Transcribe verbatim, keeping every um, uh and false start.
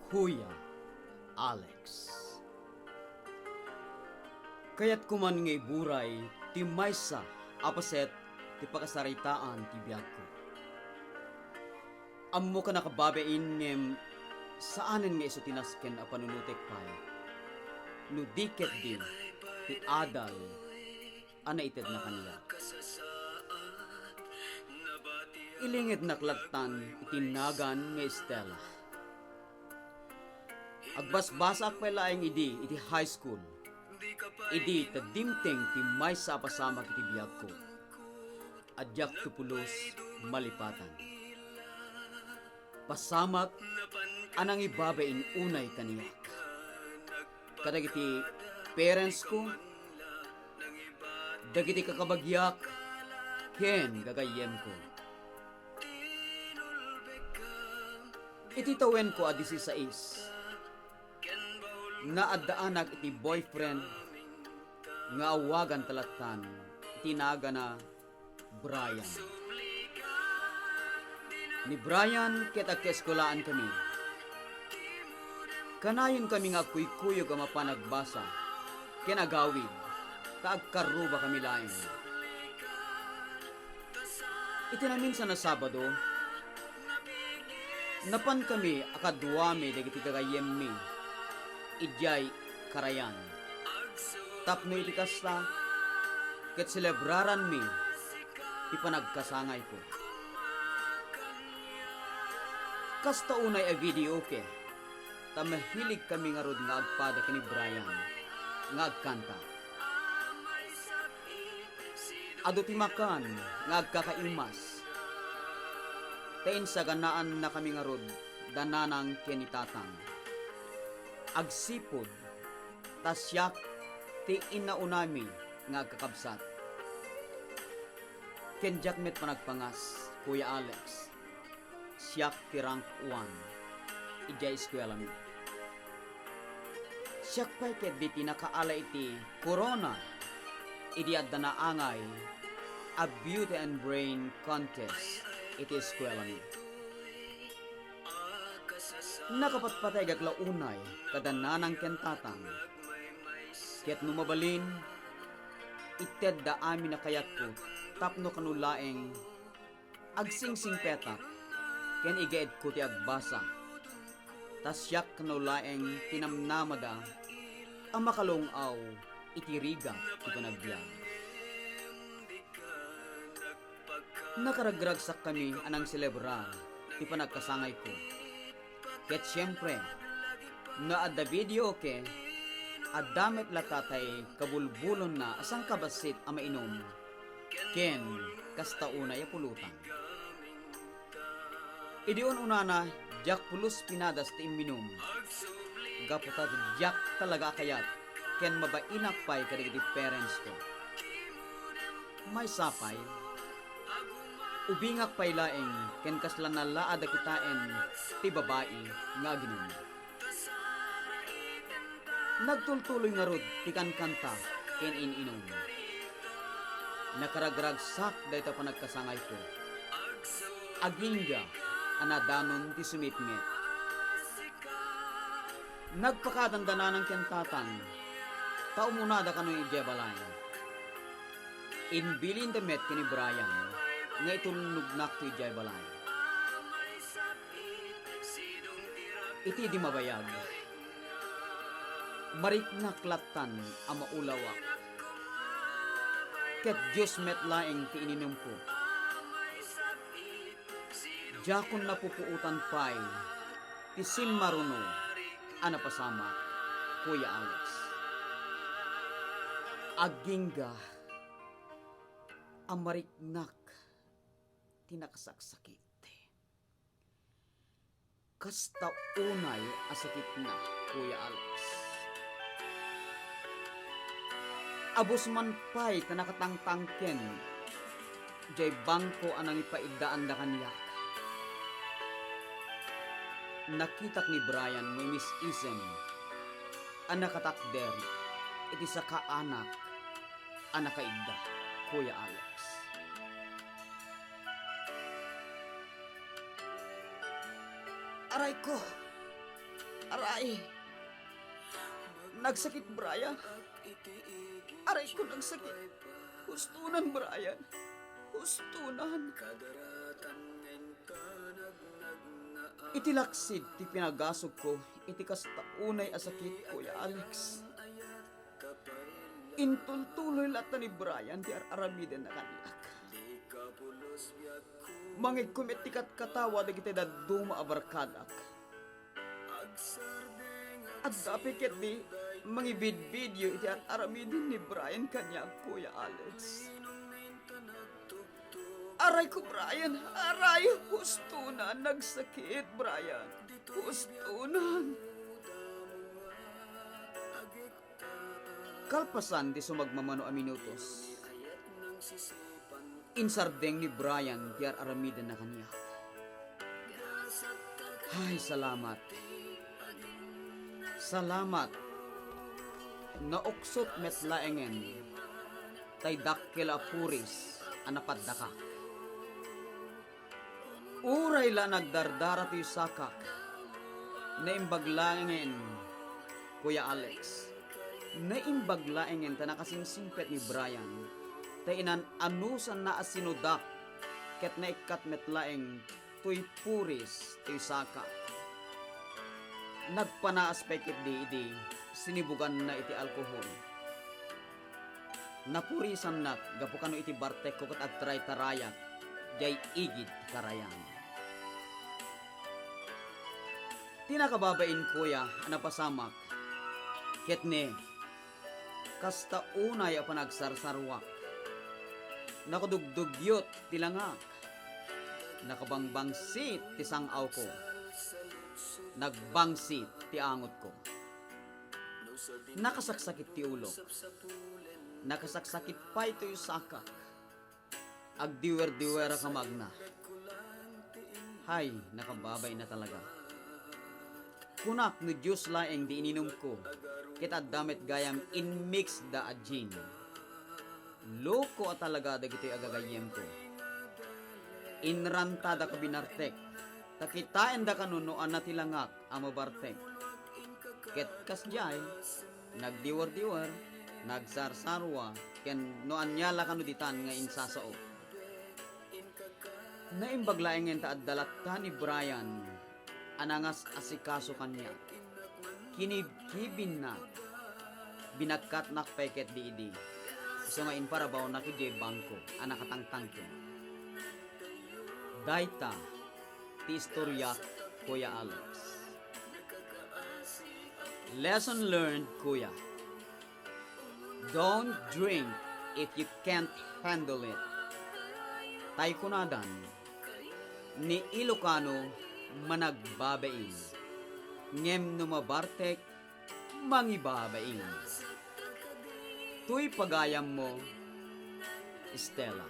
Kuya Alex. Kayatko man nga iburay ti maysa a paset ti pakasaritaan ti biagko. Ammok a nakababain ngem saanen nga isu ti nasken a panunotek pay no di ketdi ti adal a naitedna kaniak. Ilingednak lattan iti nagan nga Estela. Agbasbasaak pay laeng idi iti high school. Idi ta dimteng ti maysa a pasamak iti biagko a diak ti pulos malipatan. Pasamak a nangibabain unay kaniak, kadagiti parents ko, dagiti kakabagiak, ken gagayyemko. Iti tawenko a disisais, naaddaanak iti boyfriend nga awagan ta lattan iti nagana Brian. Ni Brian ket agkaeskuelaan kami. Kanayon kami nga agkuykuyog a mapan agbasa ken agawid, ta agkarruba kami laeng. Iti naminsan a Sabado, napan kami a kaduami dagiti gagayyemmi idiay karayan. Tapno iti kasta, ket selebraranmi ti panagkasangayko. Kasta unay a videoke, ta mahilig kami ngarud nga agpada ken ni Brian nga agkanta. Adu ti makan nga agkakaimas, ta insaganaannakami ngarud da nanang ken ni tatang. Agsipud, ta siak ti innaunami nga agkakabsat. Ken diak met panagpangas, Kuya Alex. Siak ti rank one idiay eskuelami. Siak pay ketdi ti nakaala iti korona idi adda naangay a Beauty and Brain Contest iti eskuelami. Nakapatpategak la unay kada nanang ken tatang. Ket no mabalin, itedda amin a kayatko tapno kano laeng agsingsingpetak ken igaedko ti agbasa. Ta siak kano laeng ti namnamada a makalung-aw iti rigat ti panagbiag. Nakaragragsakkami a nangselebrar ti panagkasangayko. Ket siempre, no adda videoke, adda met latta tay kabulbulonna a sangkabassit a mainum ken kasta unay a pulutan. Idi un-unana, diak pulos pinadas ti imminum, gapu ta diak talaga a kayat ken mabainak pay kadagiti parents ko. Maysa pay, ubingak pay laeng ken kasla nalaad a kitaen ti babai nga aginum. Nagtultuloy ngarud ti kankanta ken in-inum. Nakaragragsak dayta panagkasangayko. Agingga a nadanon ti sumitngit. Nagpakadanda nanang ken tatang, ta umunada kano idiay balay. Imbilinda met ken ni Brian nga itulnognak to idiay balay. Iti di mabayag, mariknak lattan a maulawak. Ket Dios met laeng ti ininumko. Diakon napupuotan pay ti simmaruno a napasamak, Kuya Alex. Agingga a mariknak ti nakasaksakit. Kasta unay a sakitna, Kuya Alex. Abus man pay ta nakatangtangken diay bangko a nangipaiddaanda kaniak. Nakitak ni Brian no imis-isem a nakatakder iti sakaanak a nakaidda, Kuya Alex. Aray ko! Aray! Nagsakit, Brian. Aray ko, nagsakit. Hustonan, Brian. Hustonan. Iti laksid ti pinagasogko iti kasta unay a sakit, Kuya Alex. Intultuloy latta ni Brian ti ar-aramidenna kaniak. Mangegko met ti katkatawa dagiti dadduma a barkadak. Adda pay ketdi mangibidbidio iti ar-aramiden ni Brian kaniak, Kuya Alex. Aray ko, Brian! Aray! Hustonan! Nagsakit, Brian! Hustonan! Kalpasan ti sumagmamano a minutos, insardeng ni Brian ti ar-aramidenna kaniak. Ay, salamat. Salamat. Nauksot met laengen tay dakkel a puris a napaddakak. Uray la nagdardara toy sakak, naimbag laengen, Kuya Alex. Naimbag laengen ta nakasingsingpet ni Brian, ta inan-anusanna a sinudak ket naikkat met laeng toy puris toy sakak. Nagpanaas pay ketdi idi sinibuganna iti alkohol. Napurisannak gapu kano iti bartekko ket agtaraytarayak diay igid ti karayan. Ti nakababain, Kuya, a napasamak ket ne, kasta unay a panagsarsaruak. Nakadugdugyot ti langak. Nakabangbangsit ti sang-awko. Nagbangsit ti angotko. Nakasaksakit ti ulok. Nakasaksakit pay toy sakak. Agdiwerdiwerak a magna. Hay, nakababain a talaga. Kunak no juice laeng ti ininumko, ket adda met gayam inmixda a gin. Loko a talaga dagitoy a gagayyemko. Inrantadaka binartek, ta kitaendaka no nuanna ti langak a mabartek. Ket kasdiay, nagdiwerdiwer, nagsarsarua, ken no ania la kano ditan nga insasao. Naimbag laengen ta adda latta ni Brian a nangas-asikaso kaniak. Kinibkibinnak. Binagkatnak pay ketdi idi. Isu nga imparabawnak idiay bangko a nakatangtangken. Dayta ti istoriak, Kuya Alex. Lesson learned, Kuya. Don't drink if you can't handle it. Tay kunadan, ni Ilocano managbabain, ngem no mabartek, mangibabain. Toy pagayammo, Stella.